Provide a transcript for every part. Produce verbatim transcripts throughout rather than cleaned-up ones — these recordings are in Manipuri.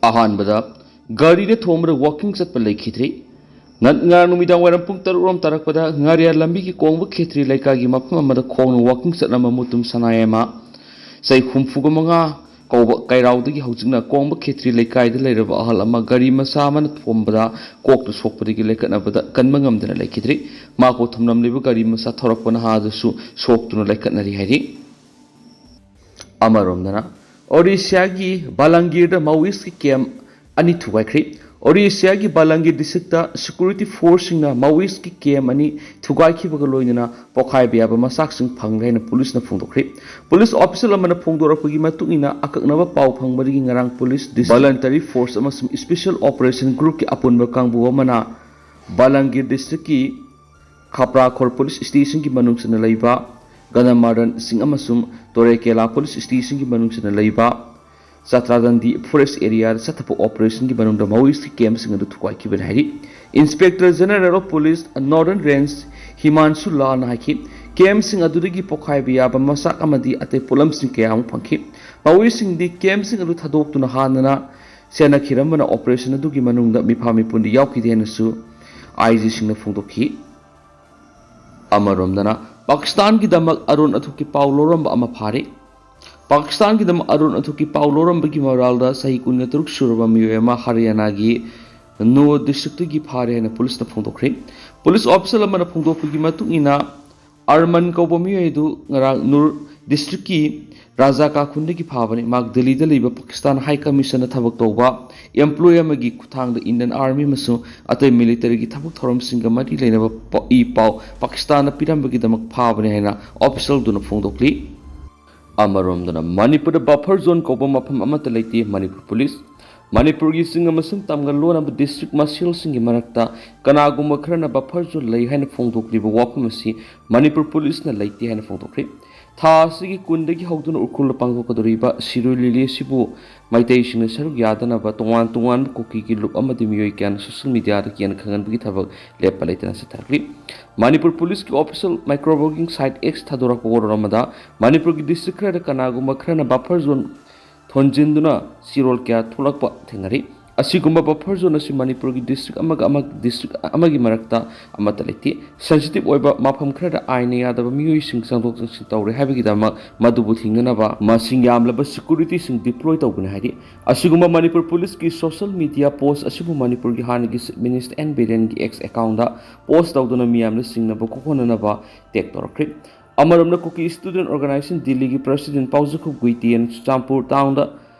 ꯑꯍꯥꯟꯕꯗ, ꯒꯥꯔꯤꯅ ꯊꯣꯝꯕꯗ ꯋꯥꯀꯤꯡ ꯆꯠꯄ ꯂꯩꯈꯤꯗ꯭ꯔꯤ꯫ ꯉ-, ꯉꯔꯥꯡ ꯅꯨꯃꯤꯗꯥꯡ ꯋꯥꯏꯔꯝ ꯄꯨꯡ ꯇꯔꯨꯛ ꯔꯣꯝ ꯇꯥꯔꯛꯄꯗ ꯉꯥꯔꯤꯌꯥꯟ ꯂꯝꯕꯤꯒꯤ ꯀꯣꯡꯕ ꯈꯦꯇ꯭ꯔꯤ ꯂꯩꯀꯥꯏꯒꯤ ꯃꯐꯝ ꯑꯃꯗ ꯈꯣꯡꯅ ꯋꯥꯀꯤꯡ ꯆꯠꯂꯝꯕ ꯃꯨꯇꯨꯝ ꯁꯅꯥꯌꯥꯏꯃ, ꯆꯍꯤ ꯍꯨꯝꯐꯨꯒ ꯃꯉꯥ ꯀꯧꯕ ꯀꯩꯔꯥꯎꯗꯒꯤ ꯍꯧꯖꯤꯛꯅ ꯀꯣꯡꯕ ꯈꯦꯇ꯭ꯔꯤ ꯂꯩꯀꯥꯏꯗ ꯂꯩꯔꯕ ꯑꯍꯜ ꯑꯃ ꯒꯥꯔꯤ ꯃꯆꯥ ꯑꯃꯅ ꯊꯣꯝꯕꯗ ꯀꯣꯛꯇ ꯁꯣꯛꯄꯗꯒꯤ ꯂꯩꯈꯠꯅꯕꯗ ꯀꯟꯕ ꯉꯝꯗꯅ ꯂꯩꯈꯤꯗ꯭ꯔꯤ꯫ ꯃꯍꯥꯛꯄꯨ ꯊꯣꯝꯂꯝꯂꯤꯕ ꯒꯥꯔꯤ ꯃꯆꯥ ꯊꯧꯔꯛꯄ ꯅꯍꯥ ꯑꯗꯨꯁꯨ ꯁꯣꯛꯇꯨꯅ ꯂꯩꯈꯠꯅꯔꯤ ꯍꯥꯏꯔꯤ꯫ ꯑꯃꯔꯣꯝꯗꯅ, ꯑꯣꯔꯤꯁꯤꯌꯥꯒꯤ ꯕꯥꯂꯪꯒꯤꯔꯗ ꯃꯥꯑꯣꯏꯁꯀꯤ ꯀꯦꯝ ꯑꯅꯤ ꯊꯨꯒꯥꯏꯈ꯭ꯔꯤ꯫ ꯑꯣꯔꯤꯁꯤꯌꯥꯒꯤ ꯕꯥꯂꯪꯒꯤꯔ ꯗꯤꯁꯇ꯭ꯔꯤꯛꯇ ꯁꯦꯀ꯭ꯌꯨꯔꯤꯇꯤ ꯐꯣꯔꯁꯁꯤꯡꯅ ꯃꯥꯑꯣꯏꯁꯀꯤ ꯀꯦꯝ ꯑꯅꯤ ꯊꯨꯒꯥꯏꯈꯤꯕꯒ ꯂꯣꯏꯅꯅ ꯄꯣꯈꯥꯏꯕ ꯌꯥꯕ ꯃꯆꯥꯛꯁꯤꯡ ꯐꯪꯂꯦ ꯍꯥꯏꯅ ꯄꯨꯂꯤꯁꯅ ꯐꯣꯡꯗꯣꯛꯈ꯭ꯔꯤ꯫ ꯄꯨꯂꯤꯁ ꯑꯣꯐꯤꯁꯤꯌꯦꯜ ꯑꯃꯅ ꯐꯣꯡꯗꯣꯔꯛꯄꯒꯤ ꯃꯇꯨꯡ ꯏꯟꯅ, ꯑꯀꯛꯅꯕ ꯄꯥꯎ ꯐꯪꯕꯗꯒꯤ ꯉꯔꯥꯡ ꯄꯨꯂꯤꯁ ꯗꯤꯁ-, ꯚꯣꯂꯟꯇꯔꯤ ꯐꯣꯔꯁ ꯑꯃꯁꯨꯡ ꯁ꯭ꯄꯦꯁꯤꯌꯦꯜ ꯑꯣꯄꯔꯦꯁꯟ ꯒ꯭ꯔꯨꯞꯀꯤ ꯑꯄꯨꯟꯕ ꯀꯥꯡꯕꯨ ꯑꯃꯅ ꯕꯥꯂꯪꯒꯤꯔ ꯗꯤꯁꯇ꯭ꯔꯤꯛꯀꯤ ꯈꯥꯄ꯭ꯔꯥꯈꯣꯔ ꯄꯨꯂꯤꯁ ꯁ꯭ꯇꯦꯁꯟꯒꯤ ꯃꯅꯨꯡ ꯆꯟꯅ ꯂꯩꯕ ꯒꯅꯃꯥꯔꯗꯟ ꯁꯤꯡ ꯑꯃꯁꯨꯡ ꯇꯣꯔꯦꯀꯦꯂꯥ ꯄꯨꯂꯤꯁ ꯁ꯭ꯇꯦꯁꯟꯒꯤ ꯃꯅꯨꯡ ꯆꯟꯅ ꯂꯩꯕ ꯆꯥꯇ꯭ꯔꯥꯗꯟꯗꯤ ꯐꯣꯔꯦꯁ ꯑꯦꯔꯤꯌꯥꯗ ꯆꯠꯊꯕ ꯑꯣꯄꯔꯦꯁꯟꯒꯤ ꯃꯅꯨꯡꯗ ꯃꯥꯑꯣꯏꯁꯀꯤ ꯀꯦꯝꯞꯁꯤꯡ ꯑꯗꯨ ꯊꯨꯒꯥꯏꯈꯤꯕꯅꯤ ꯍꯥꯏꯔꯤ꯫ Inspector general of police northern range Himanshu ꯂꯥꯜꯅ ꯍꯥꯏꯈꯤ, ꯀꯦꯝꯞꯁꯤꯡ ꯑꯗꯨꯗꯒꯤ ꯄꯣꯈꯥꯏꯕ ꯌꯥꯕ ꯃꯆꯥꯛ ꯑꯃꯗꯤ ꯑꯇꯩ ꯄꯣꯠꯂꯝꯁꯤꯡ ꯀꯌꯥ ꯑꯃ ꯐꯪꯈꯤ꯫ ꯃꯥꯑꯣꯏꯁꯤꯡꯗꯤ ꯀꯦꯝꯞꯁꯤꯡ ꯑꯗꯨ ꯊꯥꯗꯣꯛꯇꯨꯅ ꯍꯥꯟꯅꯅ ꯁꯦꯟꯅꯈꯤꯔꯝꯕꯅ ꯑꯣꯄꯔꯦꯁꯟ ꯑꯗꯨꯒꯤ ꯃꯅꯨꯡꯗ ꯃꯤꯐꯥ ꯃꯤꯄꯨꯟꯗꯤ ꯌꯥꯎꯈꯤꯗꯦ ꯍꯥꯏꯅꯁꯨ ꯑꯥꯏꯖꯤꯁꯤꯡꯅ ꯐꯣꯡꯗꯣꯛꯈꯤ꯫ ꯑꯃꯔꯣꯝꯗꯅ, ꯄꯥꯀꯤꯁꯇꯥꯟꯒꯤꯗꯃꯛ ꯑꯔꯣꯟ ꯑꯊꯨꯞꯀꯤ ꯄꯥꯎ ꯂꯧꯔꯝꯕ ꯑꯃ ꯐꯥꯔꯦ꯫ ꯄꯥꯀꯤꯁꯇꯥꯟꯒꯤꯗꯃꯛ ꯑꯔꯣꯟ ꯑꯊꯨꯞꯀꯤ ꯄꯥꯎ ꯂꯧꯔꯝꯕꯒꯤ ꯃꯔꯥꯜꯗ ꯆꯍꯤ ꯀꯨꯟꯒ ꯇꯔꯨꯛ ꯁꯨꯔꯕ ꯃꯤꯑꯣꯏ ꯑꯃ ꯍꯔꯤꯌꯥꯅꯥꯒꯤ ꯅꯨꯔ ꯗꯤꯁꯇ꯭ꯔꯤꯛꯇꯒꯤ ꯐꯥꯔꯦ ꯍꯥꯏꯅ ꯄꯨꯂꯤꯁꯅ ꯐꯣꯡꯗꯣꯛꯈ꯭ꯔꯦ꯫ ꯄꯨꯂꯤꯁ ꯑꯣꯐꯤꯁꯤꯌꯦꯜ ꯑꯃꯅ ꯐꯣꯡꯗꯣꯛꯄꯒꯤ ꯃꯇꯨꯡ ꯏꯟꯅ, ꯑꯔꯃꯟ ꯀꯧꯕ ꯃꯤꯑꯣꯏ ꯑꯗꯨ ꯉꯔꯥꯡ ꯅꯨꯔ ꯗꯤꯁꯇ꯭ꯔꯤꯛꯀꯤ ꯔꯥꯖꯥꯀꯥ ꯈꯨꯟꯗꯒꯤ ꯐꯥꯕꯅꯤ꯫ ꯃꯍꯥꯛ ꯗꯤꯜꯂꯤꯗ ꯂꯩꯕ ꯄꯥꯀꯤꯁꯇꯥꯟ ꯍꯥꯏ ꯀꯃꯤꯁꯟꯗ ꯊꯕꯛ ꯇꯧꯕ ꯑꯦꯝꯄ꯭ꯂꯣꯌꯤ ꯑꯃꯒꯤ ꯈꯨꯠꯊꯥꯡꯗ ꯏꯟꯗꯤꯌꯟ ꯑꯥꯔꯃꯤ ꯑꯃꯁꯨꯡ ꯑꯇꯩ ꯃꯤꯂꯤꯇꯔꯤꯒꯤ ꯊꯕꯛ ꯊꯧꯔꯝꯁꯤꯡꯒ ꯃꯔꯤ ꯂꯩꯅꯕ ꯄ-, ꯏ ꯄꯥꯎ ꯄꯥꯀꯤꯁꯇꯥꯟꯗ ꯄꯤꯔꯝꯕꯒꯤꯗꯃꯛ ꯐꯥꯕꯅꯤ ꯍꯥꯏꯅ ꯑꯣꯐꯤꯁꯤꯌꯦꯜꯗꯨꯅ ꯐꯣꯡꯗꯣꯛꯂꯤ꯫ ꯑꯃꯔꯣꯝꯗꯅ, ꯃꯅꯤꯄꯨꯔꯗ ꯕꯐꯔ ꯖꯣꯟ ꯀꯧꯕ ꯃꯐꯝ ꯑꯃꯠꯇ ꯂꯩꯇꯦ꯫ ꯃꯅꯤꯄꯨꯔ ꯄꯨꯂꯤꯁ, ꯃꯅꯤꯄꯨꯔꯒꯤ ꯆꯤꯡ ꯑꯃꯁꯨꯡ ꯇꯝꯒ ꯂꯣꯟꯅꯕ ꯗꯤꯁꯇ꯭ꯔꯤꯛ ꯃꯁꯦꯜꯁꯤꯡꯒꯤ ꯃꯔꯛꯇ ꯀꯅꯥꯒꯨꯝꯕ ꯈꯔꯅ ꯕꯐꯔ ꯖꯣꯟ ꯂꯩ ꯍꯥꯏꯅ ꯐꯣꯡꯗꯣꯛꯂꯤꯕ ꯋꯥꯐꯝ ꯑꯁꯤ ꯃꯅꯤꯄꯨꯔ ꯄꯨꯂꯤꯁꯅ ꯂꯩꯇꯦ ꯍꯥꯏꯅ ꯐꯣꯡꯗꯣꯛꯈ꯭ꯔꯦ꯫ ꯊꯥ ꯑꯁꯤꯒꯤ ꯀꯨꯟꯗꯒꯤ ꯍꯧꯗꯨꯅ ꯎꯈ꯭ꯔꯨꯜꯗ ꯄꯥꯡꯊꯣꯛꯀꯗꯧꯔꯤꯕ ꯁꯤꯔꯣꯏ ꯂꯤꯂꯤ ꯑꯁꯤꯕꯨ ꯃꯩꯇꯩꯁꯤꯡꯅ ꯁꯔꯨꯛ ꯌꯥꯗꯅꯕ ꯇꯣꯉꯥꯟ ꯇꯣꯉꯥꯟꯕ ꯀꯨꯀꯤꯒꯤ ꯂꯨꯞ ꯑꯃꯗꯤ ꯃꯤꯑꯣꯏ ꯀꯌꯥꯅ ꯁꯣꯁꯤꯌꯦꯜ ꯃꯤꯗꯤꯌꯥꯗ ꯀꯤꯍꯟ ꯈꯪꯍꯟꯕꯒꯤ ꯊꯕꯛ ꯂꯦꯞꯄ ꯂꯩꯇꯅ ꯆꯠꯊꯈ꯭ꯔꯤ꯫ ꯃꯅꯤꯄꯨꯔ ꯄꯨꯂꯤꯁꯀꯤ official micro blogging site X ꯊꯥꯗꯣꯔꯛꯄ ꯋꯥꯔꯣꯜ ꯑꯃꯗ, ꯃꯅꯤꯄꯨꯔꯒꯤ ꯗꯤꯁꯇ꯭ꯔꯤꯛ ꯈꯔꯗ ꯀꯅꯥꯒꯨꯝꯕ ꯈꯔꯅ ꯕꯐꯔ ꯖꯣꯟ ꯊꯣꯟꯖꯤꯟꯗꯨꯅ ꯆꯤꯔꯣꯜ ꯀꯌꯥ ꯊꯣꯛꯂꯛꯄ ꯊꯦꯡꯅꯔꯤ꯫ ꯑꯁꯤꯒꯨꯝꯕ buffer zone ꯑꯁꯤ ꯃꯅꯤꯄꯨꯔꯒꯤ district ꯑꯃꯒ ꯑꯃ, district ꯑꯃꯒꯤ ꯃꯔꯛꯇ ꯑꯃꯠꯇ ꯂꯩꯇꯦ꯫ Sensitive ꯑꯣꯏꯕ ꯃꯐꯝ ꯈꯔꯗ ꯑꯥꯏꯟꯅ ꯌꯥꯗꯕ ꯃꯤꯑꯣꯏꯁꯤꯡ ꯆꯪꯊꯣꯛ ꯆꯪꯁꯤꯟ ꯇꯧꯔꯦ ꯍꯥꯏꯕꯒꯤꯗꯃꯛ ꯃꯗꯨꯕꯨ ꯊꯤꯡꯅꯅꯕ ꯃꯁꯤꯡ ꯌꯥꯝꯂꯕ securityꯁꯤꯡ deploy ꯇꯧꯒꯅꯤ ꯍꯥꯏꯔꯤ꯫ ꯑꯁꯤꯒꯨꯝꯕ ꯃꯅꯤꯄꯨꯔ ꯄꯨꯂꯤꯁꯀꯤ social media post ꯑꯁꯤꯕꯨ ꯃꯅꯤꯄꯨꯔꯒꯤ ꯍꯥꯟꯅꯒꯤ Chief Minister ꯑꯦꯟ ꯕꯤꯔꯦꯟꯒꯤ X accountꯇ post ꯇꯧꯗꯨꯅ ꯃꯤꯌꯥꯝꯗ ꯆꯤꯡꯅꯕ ꯀꯣꯛꯍꯟꯅꯅꯕ tag ꯇꯧꯔꯛꯈ꯭ꯔꯤ꯫ ꯑꯃꯔꯣꯝꯗ ꯀꯨꯀꯤ Student Organisation ꯗꯤꯜꯂꯤꯒꯤ president ꯄꯥꯎꯖꯈꯨꯞ ꯒꯨꯏꯇꯦꯟ ꯆꯨꯔꯆꯥꯟꯄꯨꯔ townꯗ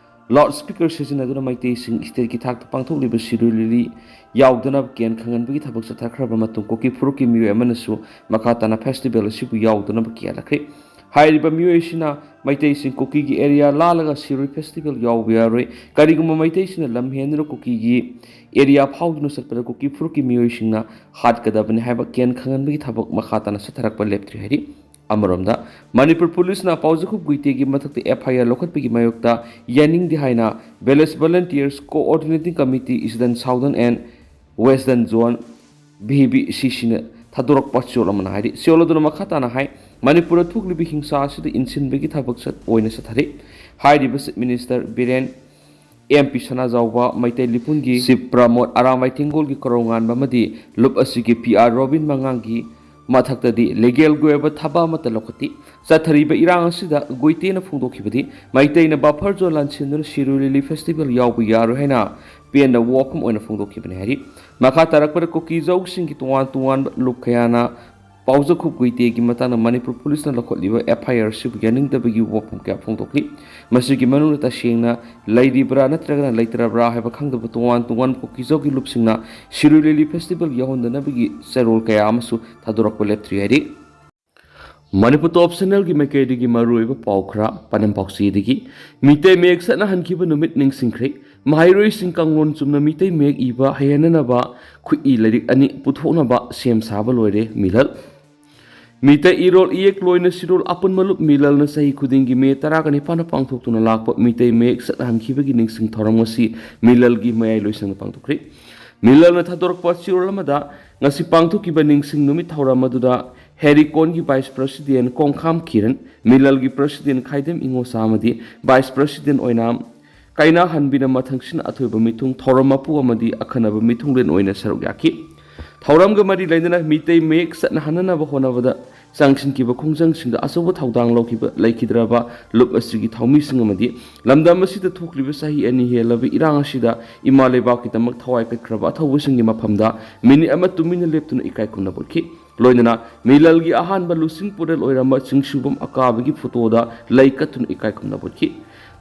loudspeaker ꯁꯤꯖꯤꯟꯅꯗꯨꯅ ꯃꯩꯇꯩꯁꯤꯡ stateꯀꯤ ꯊꯥꯛꯇ ꯄꯥꯡꯊꯣꯛꯂꯤꯕ ꯁꯤꯔꯣꯏ ꯂꯤꯂꯤ ꯌꯥꯎꯗꯅꯕ ꯀꯦꯟ ꯈꯪꯍꯟꯕꯒꯤ ꯊꯕꯛ ꯆꯠꯊꯈ꯭ꯔꯕ ꯃꯇꯨꯡ ꯀꯨꯀꯤ ꯐꯨꯔꯨꯞꯀꯤ ꯃꯤꯑꯣꯏ ꯑꯃꯅꯁꯨ ꯃꯈꯥ ꯇꯥꯅ festival ꯑꯁꯤꯕꯨ ꯌꯥꯎꯗꯅꯕ ꯀꯦꯜꯂꯛꯈ꯭ꯔꯦ꯫ ꯍꯥꯏꯔꯤꯕ ꯃꯤꯑꯣꯏ ꯑꯁꯤꯅ ꯃꯩꯇꯩꯁꯤꯡ ꯀꯨꯀꯤꯒꯤ area ꯂꯥꯜꯂꯒ ꯁꯤꯔꯣꯏ festival ꯌꯥꯎꯕ ꯌꯥꯔꯣꯏ, ꯀꯔꯤꯒꯨꯝꯕ ꯃꯩꯇꯩꯁꯤꯡꯅ ꯂꯝ ꯍꯦꯟꯗꯨꯅ ꯀꯨꯀꯤꯒꯤ area ꯐꯥꯎꯗꯨꯅ ꯆꯠꯄꯗ ꯀꯨꯀꯤ ꯐꯨꯔꯨꯞꯀꯤ ꯃꯤꯑꯣꯏꯁꯤꯡꯅ ꯍꯥꯠꯀꯗꯕꯅꯤ ꯍꯥꯏꯕ ꯀꯦꯟ ꯈꯪꯍꯟꯕꯒꯤ ꯊꯕꯛ ꯃꯈꯥ ꯇꯥꯅ ꯆꯠꯊꯔꯛꯄ ꯂꯦꯞꯇ꯭ꯔꯤ ꯍꯥꯏꯔꯤ꯫ ꯑꯃꯔꯣꯝꯗ ꯃꯅꯤꯄꯨꯔ ꯄꯨꯂꯤꯁꯅ ꯄꯥꯎꯖꯈꯨꯞ ꯒꯨꯏꯇꯦꯒꯤ ꯃꯊꯛꯇ F I R ꯂꯧꯈꯠꯄꯒꯤ ꯃꯥꯌꯣꯛꯇ ꯌꯥꯅꯤꯡꯗꯦ ꯍꯥꯏꯅ Village Volunteers Coordinating Committee Eastern, Southern and Western Zone, V V C Cꯅ ꯊꯥꯗꯣꯔꯛꯄ ꯆꯦꯔꯣꯜ ꯑꯃꯅ ꯍꯥꯏꯔꯤ꯫ ꯆꯦꯔꯣꯜ ꯑꯗꯨꯅ ꯃꯈꯥ ꯇꯥꯅ ꯍꯥꯏ, ꯃꯅꯤꯄꯨꯔꯗ ꯊꯣꯛꯂꯤꯕ ꯍꯤꯡꯁꯥ ꯑꯁꯤꯗ ꯏꯟꯁꯤꯟꯕꯒꯤ ꯊꯕꯛ ꯆꯠ-, ꯑꯣꯏꯅ ꯆꯠꯊꯔꯤ꯫ ꯍꯥꯏꯔꯤꯕ Chief Minister Biren, M P ꯁꯅꯥꯖꯥꯎꯕ, ꯃꯩꯇꯩ ꯂꯤꯄꯨꯟꯒꯤ Chief ꯄ꯭ꯔꯃꯣꯗ, ꯑꯔꯥꯝꯕꯥꯏ ꯇꯦꯡꯒꯣꯜꯒꯤ ꯀꯣꯔꯧꯉꯥꯟꯕ ꯑꯃꯗꯤ ꯂꯨꯞ ꯑꯁꯤꯒꯤ P R ꯔꯣꯕꯤꯟ ꯃꯉꯥꯡꯒꯤ ꯃꯊꯛꯇꯗꯤ legalꯒꯤ ꯑꯣꯏꯕ ꯊꯕꯛ ꯑꯃꯠꯇ ꯂꯧꯈꯠꯇꯦ꯫ ꯆꯠꯊꯔꯤꯕ ꯏꯔꯥꯡ ꯑꯁꯤꯗ ꯒꯨꯏꯇꯦꯅ ꯐꯣꯡꯗꯣꯛꯈꯤꯕꯗꯤ ꯃꯩꯇꯩꯅ buffer zone ꯂꯥꯟꯁꯤꯟꯗꯨꯅ ꯁꯤꯔꯣꯏ ꯂꯤꯂꯤ festival ꯌꯥꯎꯕ ꯌꯥꯔꯣꯏ ꯍꯥꯏꯅ ꯄꯦꯟꯗꯕ ꯋꯥꯐꯝ ꯑꯣꯏꯅ ꯐꯣꯡꯗꯣꯛꯈꯤꯕꯅꯤ ꯍꯥꯏꯔꯤ꯫ ꯃꯈꯥ ꯇꯥꯔꯛꯄꯗ ꯀꯨꯀꯤ ꯖꯧꯁꯤꯡꯒꯤ ꯇꯣꯉꯥꯟ ꯇꯣꯉꯥꯟꯕ ꯂꯨꯞ ꯀꯌꯥꯅ ꯄꯥꯎꯖꯈꯨꯞ ꯒꯨꯏꯇꯦꯒꯤ ꯃꯇꯥꯡꯗ ꯃꯅꯤꯄꯨꯔ ꯄꯨꯂꯤꯁꯅ ꯂꯧꯈꯠꯂꯤꯕ F I R ꯑꯁꯤꯕꯨ ꯌꯥꯅꯤꯡꯗꯕꯒꯤ ꯋꯥꯐꯝ ꯀꯌꯥ ꯐꯣꯡꯗꯣꯛꯂꯤ꯫ ꯃꯁꯤꯒꯤ ꯃꯅꯨꯡꯗ ꯇꯁꯦꯡꯅ ꯂꯩꯔꯤꯕ꯭ꯔꯥ ꯅꯠꯇ꯭ꯔꯒꯅ ꯂꯩꯇ꯭ꯔꯕ꯭ꯔꯥ ꯍꯥꯏꯕ ꯈꯪꯗꯕ ꯇꯣꯉꯥꯟ ꯇꯣꯉꯥꯟꯕ ꯀꯨꯀꯤ ꯖꯧꯒꯤ ꯂꯨꯞꯁꯤꯡꯅ ꯁꯤꯔꯣꯏ ꯂꯤꯂꯤ festival ꯌꯥꯎꯍꯟꯗꯅꯕꯒꯤ ꯆꯦꯔꯣꯜ ꯀꯌꯥ ꯑꯃꯁꯨ ꯊꯥꯗꯣꯔꯛꯄ ꯂꯦꯞꯇ꯭ꯔꯤ ꯍꯥꯏꯔꯤ꯫ ꯃꯅꯤꯄꯨꯔ Top Channelꯒꯤ ꯃꯥꯏꯀꯩꯗꯒꯤ ꯃꯔꯨꯑꯣꯏꯕ ꯄꯥꯎ ꯈꯔ꯫ ꯄꯥꯎꯅꯝ ꯄꯥꯎꯆꯦꯗꯒꯤ ꯃꯤꯇꯩ ꯃꯌꯦꯛ ꯆꯠꯅꯍꯟꯈꯤꯕ ꯅꯨꯃꯤꯠ ꯅꯤꯡꯁꯤꯡꯈ꯭ꯔꯦ꯫ ꯃꯍꯩꯔꯣꯏꯁꯤꯡ ꯀꯥꯡꯂꯣꯟ ꯆꯨꯝꯅ ꯃꯤꯇꯩ ꯃꯌꯦꯛ ꯏꯕ ꯍꯩꯍꯟꯅꯅꯕ ꯈꯨꯠꯏ ꯂꯥꯏꯔꯤꯛ ꯑꯅꯤ ꯄꯨꯊꯣꯛꯅꯕ ꯁꯦꯝ ꯁꯥꯕ ꯂꯣꯏꯔꯦ꯫ ꯃꯤꯂꯜ꯫ ꯃꯤꯇꯩ ꯏꯔꯣꯜ ꯏꯌꯦꯛ ꯂꯣꯏꯅ ꯁꯤꯔꯣꯜ ꯑꯄꯨꯟꯕ ꯂꯨꯞ ꯃꯤꯂꯜꯅ ꯆꯍꯤ ꯈꯨꯗꯤꯡꯒꯤ ꯃꯦ ꯇꯔꯥꯒ ꯅꯤꯄꯥꯟꯗ ꯄꯥꯡꯊꯣꯛꯇꯨꯅ ꯂꯥꯛꯄ ꯃꯤꯇꯩ ꯃꯌꯦꯛ ꯆꯠꯅꯍꯟꯈꯤꯕꯒꯤ ꯅꯤꯡꯁꯤꯡ ꯊꯧꯔꯝ ꯉꯁꯤ ꯃꯤꯂꯜꯒꯤ ꯃꯌꯥꯏ ꯂꯣꯏꯁꯪꯗ ꯄꯥꯡꯊꯣꯛꯈ꯭ꯔꯦ꯫ ꯃꯤꯂꯜꯅ ꯊꯥꯗꯣꯔꯛꯄ ꯆꯦꯔꯣꯜ ꯑꯃꯗ ꯉꯁꯤ ꯄꯥꯡꯊꯣꯛꯈꯤꯕ ꯅꯤꯡꯁꯤꯡ ꯅꯨꯃꯤꯠ ꯊꯧꯔꯝ ꯑꯗꯨꯗ ꯍꯦꯔꯤꯀꯣꯟꯒꯤ ꯚꯥꯏꯁ ꯄ꯭ꯔꯁꯤꯗꯦꯟ ꯀꯣꯡꯈꯥꯝ ꯀꯤꯔꯟ, ꯃꯤꯂꯜꯒꯤ ꯄ꯭ꯔꯁꯤꯗꯦꯟ ꯈꯥꯏꯗꯦꯝ ꯏꯉꯣꯆꯥ ꯑꯃꯗꯤ ꯚꯥꯏꯁ ꯄ꯭ꯔꯁꯤꯗꯦꯟ ꯑꯣꯏꯅ ꯀꯩꯅꯥꯍꯟꯕꯤꯅ ꯃꯊꯪꯁꯤꯅ ꯑꯊꯣꯏꯕ ꯃꯤꯊꯨꯡ, ꯊꯧꯔꯝ ꯃꯄꯨ ꯑꯃꯗꯤ ꯑꯈꯟꯅꯕ ꯃꯤꯊꯨꯡꯂꯦꯟ ꯑꯣꯏꯅ ꯁꯔꯨꯛ ꯌꯥꯈꯤ꯫ ꯊꯧꯔꯝꯒ ꯃꯔꯤ ꯂꯩꯅꯅ ꯃꯤꯇꯩ ꯃꯌꯦꯛ ꯆꯠꯅꯍꯟꯅꯅꯕ ꯍꯣꯠꯅꯕꯗ ꯆꯪꯁꯤꯟꯈꯤꯕ ꯈꯣꯡꯖꯪꯁꯤꯡꯗ ꯑꯆꯧꯕ ꯊꯧꯗꯥꯡ ꯂꯧꯈꯤꯕ ꯂꯩꯈꯤꯗ꯭ꯔꯕ ꯂꯨꯞ ꯑꯁꯤꯒꯤ ꯊꯧꯃꯤꯁꯤꯡ ꯑꯃꯗꯤ ꯂꯝꯗꯝ ꯑꯁꯤꯗ ꯊꯣꯛꯂꯤꯕ ꯆꯍꯤ ꯑꯅꯤ ꯍꯦꯜꯂꯕ ꯏꯔꯥꯡ ꯑꯁꯤꯗ ꯏꯃꯥ ꯂꯩꯕꯥꯛꯀꯤꯗꯃꯛ ꯊꯋꯥꯏ ꯀꯠꯈ꯭ꯔꯕ ꯑꯊꯧꯕꯁꯤꯡꯒꯤ ꯃꯐꯝꯗ ꯃꯤꯅꯤꯠ ꯑꯃ ꯇꯨꯃꯤꯟꯅ ꯂꯦꯞꯇꯨꯅ ꯏꯀꯥꯏ ꯈꯨꯝꯅꯕ ꯎꯠꯈꯤ꯫ ꯂꯣꯏꯅꯅ ꯃꯤꯂꯜꯒꯤ ꯑꯍꯥꯟꯕ ꯂꯨꯆꯤꯡ ꯄꯨꯔꯦꯜ ꯑꯣꯏꯔꯝꯕ ꯆꯤꯡꯁꯨꯕꯝ ꯑꯀꯥꯕꯒꯤ ꯐꯣꯇꯣꯗ ꯂꯩ ꯀꯠꯇꯨꯅ ꯏꯀꯥꯏ ꯈꯨꯝꯅꯕ ꯎꯠꯈꯤ꯫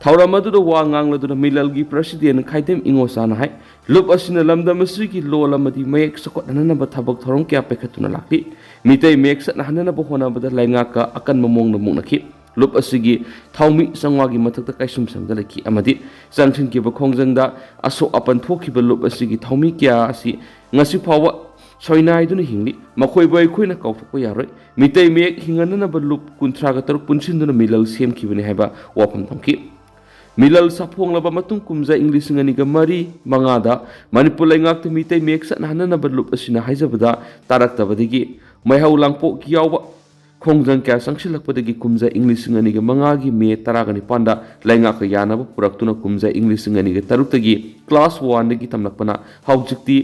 ꯊꯧꯔꯝ ꯑꯗꯨꯗ ꯋꯥ ꯉꯥꯡꯂꯗꯨꯅ ꯃꯤꯂꯜꯒꯤ ꯄ꯭ꯔꯁꯤꯗꯦꯟ ꯈꯥꯏꯗꯦꯝ ꯏꯉꯣꯆꯥꯅ ꯍꯥꯏ, ꯂꯨꯞ ꯑꯁꯤꯅ ꯂꯝꯗꯝ ꯑꯁꯤꯒꯤ ꯂꯣꯜ ꯑꯃꯗꯤ ꯃꯌꯦꯛ ꯆꯥꯎꯈꯠꯍꯟꯅꯕ ꯊꯕꯛ ꯊꯧꯔꯝ ꯀꯌꯥ ꯄꯥꯏꯈꯠꯇꯨꯅ ꯂꯥꯛꯂꯤ꯫ ꯃꯤꯇꯩ ꯃꯌꯦꯛ ꯆꯠꯅꯍꯟꯅꯅꯕ ꯍꯣꯠꯅꯕꯗ ꯂꯩꯉꯥꯛꯀ ꯑꯀꯟꯕ ꯃꯑꯣꯡꯗ ꯃꯨꯛꯅꯈꯤ꯫ ꯂꯨꯞ ꯑꯁꯤꯒꯤ ꯊꯧꯃꯤ ꯆꯥꯝꯃꯉꯥꯒꯤ ꯃꯊꯛꯇ ꯀꯩꯁꯨꯝꯁꯪꯗ ꯂꯩꯈꯤ ꯑꯃꯗꯤ ꯆꯪꯁꯤꯟꯈꯤꯕ ꯈꯣꯡꯖꯪꯗ ꯑꯁꯣꯛ ꯑꯄꯟ ꯊꯣꯛꯈꯤꯕ ꯂꯨꯞ ꯑꯁꯤꯒꯤ ꯊꯧꯃꯤ ꯀꯌꯥ ꯑꯁꯤ ꯉꯁꯤ ꯐꯥꯎꯕ ꯁꯣꯏꯅꯥꯏꯗꯨꯅ ꯍꯤꯡꯂꯤ꯫ ꯃꯈꯣꯏꯕꯨ ꯑꯩꯈꯣꯏꯅ ꯀꯥꯎꯊꯣꯛꯄ ꯌꯥꯔꯣꯏ꯫ ꯃꯤꯇꯩ ꯃꯌꯦꯛ ꯍꯤꯡꯍꯟꯅꯅꯕ ꯂꯨꯞ ꯀꯨꯟꯊ꯭ꯔꯥꯒ ꯇꯔꯨꯛ ꯄꯨꯟꯁꯤꯟꯗꯨꯅ ꯃꯤꯂꯜ ꯁꯦꯝꯈꯤꯕꯅꯤ ꯍꯥꯏꯕ ꯋꯥꯐꯝ ꯊꯝꯈꯤ꯫ ꯃꯤꯂꯜ ꯁꯥꯐꯣꯡꯂꯕ ꯃꯇꯨꯡ ꯀꯨꯝꯖꯥ ꯏꯪ ꯂꯤꯁꯤꯡ ꯑꯅꯤꯒ ꯃꯔꯤ ꯃꯉꯥꯗ ꯃꯅꯤꯄꯨꯔ ꯂꯩꯉꯥꯛꯇ ꯃꯤꯇꯩ ꯃꯌꯦꯛ ꯆꯠꯅꯍꯟꯅꯅꯕ ꯂꯨꯞ ꯑꯁꯤꯅ ꯍꯥꯏꯖꯕꯗ ꯇꯥꯔꯛꯇꯕꯗꯒꯤ ꯃꯩꯍꯧ ꯂꯥꯡꯄꯣꯛ ꯌꯥꯎꯕ ꯈꯣꯡꯖꯪ ꯀꯌꯥ ꯆꯪꯁꯤꯜꯂꯛꯄꯗꯒꯤ ꯀꯨꯝꯖꯥ ꯏꯪ ꯂꯤꯁꯤꯡ ꯑꯅꯤꯒ ꯃꯉꯥꯒꯤ ꯃꯦ ꯇꯔꯥꯒ ꯅꯤꯄꯥꯟꯗ ꯂꯩꯉꯥꯛꯀ ꯌꯥꯅꯕ ꯄꯨꯔꯛꯇꯨꯅ ꯀꯨꯝꯖꯥ ꯏꯪ ꯂꯤꯁꯤꯡ ꯑꯅꯤꯒ ꯇꯔꯨꯛꯇꯒꯤ ꯀ꯭ꯂꯥꯁ ꯋꯥꯟꯗꯒꯤ ꯇꯝꯂꯛꯄꯅ ꯍꯧꯖꯤꯛꯇꯤ